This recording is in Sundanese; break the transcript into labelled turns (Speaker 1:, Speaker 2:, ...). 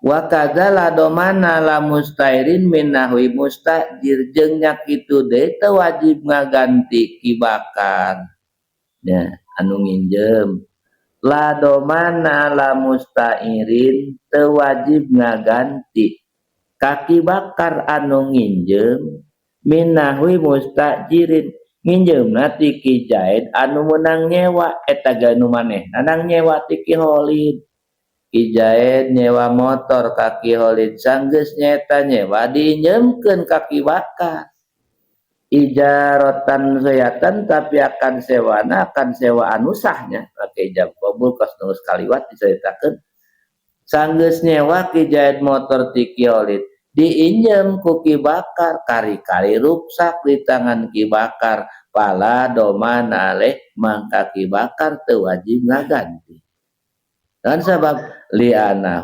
Speaker 1: Wa kadza la dhamana ala musta'irin min nahwi mustajir, jeung nya kitu deui teu wajib ngaganti Ki Bakar nya anu nginjem. La dhamana ala musta'irin, teu wajib ngaganti ka Ki Bakar anu nginjem, min nahwi mustajirin, nginjemna ti Ki Zaid anu meunang nyewa. Eta ge nu manehna nang nyewa ti Ki Kholid. Ki Zaid nyewa motor ka Ki Kholid, sanggeus nyaeta nyewa diinjemkeun ka Ki Bakar ijaratan sahihatan, tapi akan sewana akan sewa anu sahnya make ijab kabul, kos nu geus kaliwat dicaritakeun. Sanggeus nyewa Ki Zaid motor ti Ki Kholid, diinjem ku Ki Bakar, kari-kari ruksak di tangan Ki Bakar, fala dhamana alaih, mangka Ki Bakar teu wajib ngaganti. Dan sabab li'annahu